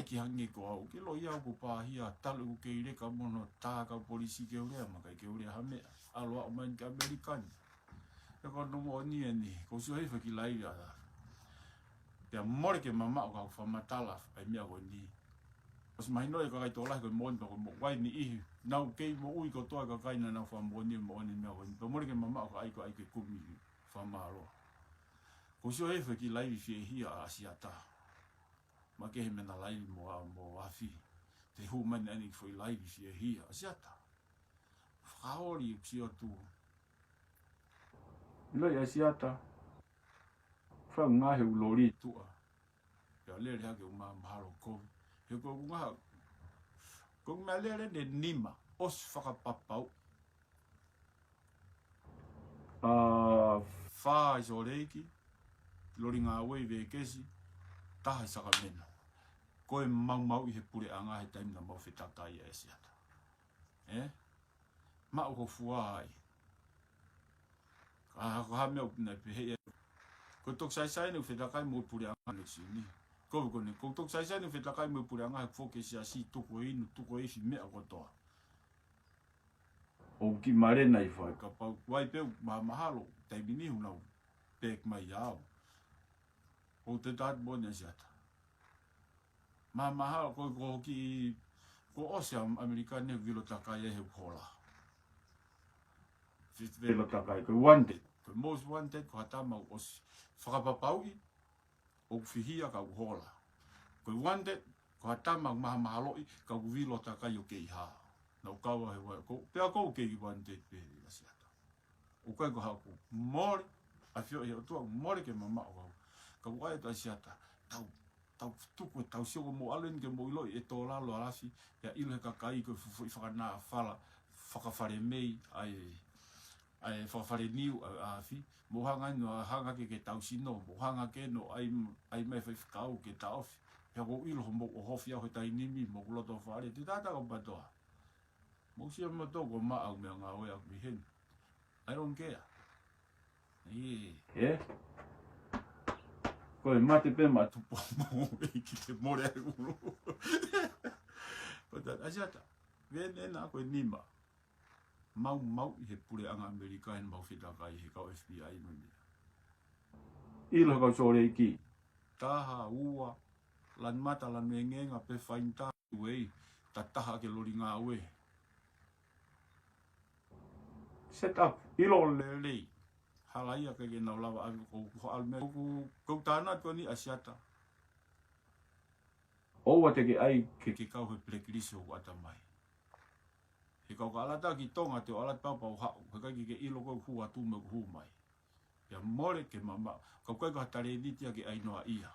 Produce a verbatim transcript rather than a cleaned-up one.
ki hangē ko au, ke loi au ko pāhia, talu ʻeku kei leka mo hono tā kau polisi ke u lea, ma ʻikai ke u lea ha meʻa, ʻalu ʻo ʻomai ki ʻAmelika ni. He ko hono moʻoni eni, kou sio hifo ki laivi ʻa. Pea mole ke mamaʻo ka u fakamatala ʻa e meʻa ko eni. ʻOsi mahino e kakai tokolahi ko e moʻoni pea ko e moʻui ni ʻi he, nau kei moʻui kotoa e kakai naʻa nau fakamoʻoni e moʻoni meʻa ko eni. Pea mole ke mamaʻo ka ʻai ko ʻai ke kumi fakamālō. Kou sio hifo ki laivi fiehia ʻa ʻAsiata. Makehe meʻa naʻe laivi mo a mo afi. Te u hū mai eni ki he foʻi laivi fiehia ʻa ʻAsiata. Fakaoli ʻeku sio atu. Loi ʻa ʻAsiata. Fanga he u loli tuʻa. Pea lele hake ʻo ma mahalo kovi. He ko ʻeku ngaha. Ko ʻeku meʻalele ʻe nima. ʻOsi fakapapau. ʻA, fā ʻi Sōleki, loli ngāue ʻi Vekesi, taha ʻi Sakamena. Ko e maumauʻi he puleʻanga he taimi naʻa mau fetakai ai ʻa ʻAsiata. ʻE? Maʻu ho fua ai. Ka, ka ha meʻa ʻoku ne pehē ia. Ko e toki saisai ne u fetakai mo e puleʻanga ne sini. Ko, ko ne, ko e toki saisai ne u fetakai mo e puleʻanga he foki e siasi tuku e inu, tuku e ifi meʻa kotoa. ʻOku kiʻi male nai fai. Kapau kuo ʻai pē ʻeku mahamahalo, taimi ni ʻoku nau pehē mai au. ʻOku te tātu mo ne ʻAsiata. Mahamahalo ko, ko ki, ko ʻosi ʻa ʻAmelika ne vilo takai ai he hola. Fit vilo takai, ko wanted. Ko most wanted, ko ha tama ʻosi fakapapauʻi, ʻoku fihia ka ʻoku hola. Ko wanted, ko ha tama mahamahaloʻi, ka ʻoku vilo takai ʻo kei hā. Naʻa ku kau he wai, ko, pea kou kei wanted pē ʻAsiata. ʻOku ʻikai ko haʻaku mole, ʻafioʻi he ʻOtua, mole ke mamaʻo au. Ka ʻoku ʻai atu ʻAsiata, tau, tau tuku, tau sio ko mo ʻalu eni ke mo ʻiloʻi e tō lalo ʻa afi, pea ʻilo he kakai ko e fufuʻi fakanāfala, fakafale mei, ʻa e, ʻa e fakafale niu ʻa, ʻa afi, mo hanga eni ʻo hanga ke ke tau sino, mo hanga ke no ʻai, ʻai mai faifekau ke taʻofi, pea kou ʻilo hoʻomou ʻohofi au he taimi ni, mo ʻeku loto fale, te tata ko patoa. Mou sio mo toko maʻa au meʻa ngāue ʻaku ʻi heni. I don't care. ʻE. ʻE? Ko e mate pē ma tupu mo e ki te mole ai ulu. Ko tā, ʻAsiata. Vene na ko e nima. Maumauʻi he puleʻanga ʻAmelika he mau fetakai he kau F B I mo e meʻa. ʻIlo he kau Sōleki. Taha, ua, lanu mata, lanu engeenga, pē fainta, uei, tataha ke loli ngāue. Set up, ʻilo lelei. Hala ia ke ke nau lava ʻave ko, ko ʻalu meʻa, ko, ko tāna tuʻa ni ʻAsiata. ʻOua te ke ʻai ke, ke kau he blacklist ʻo ʻata mai. He kau ka ʻalu atu ki Tonga te u ʻalu atu pau pau haʻu, he ʻikai ke ke ʻilo ko e hū atu mo e hū mai. Pea mole ke mamaʻo, ka ʻoku ʻikai ko ha talēniti ia ke ʻai noa ia.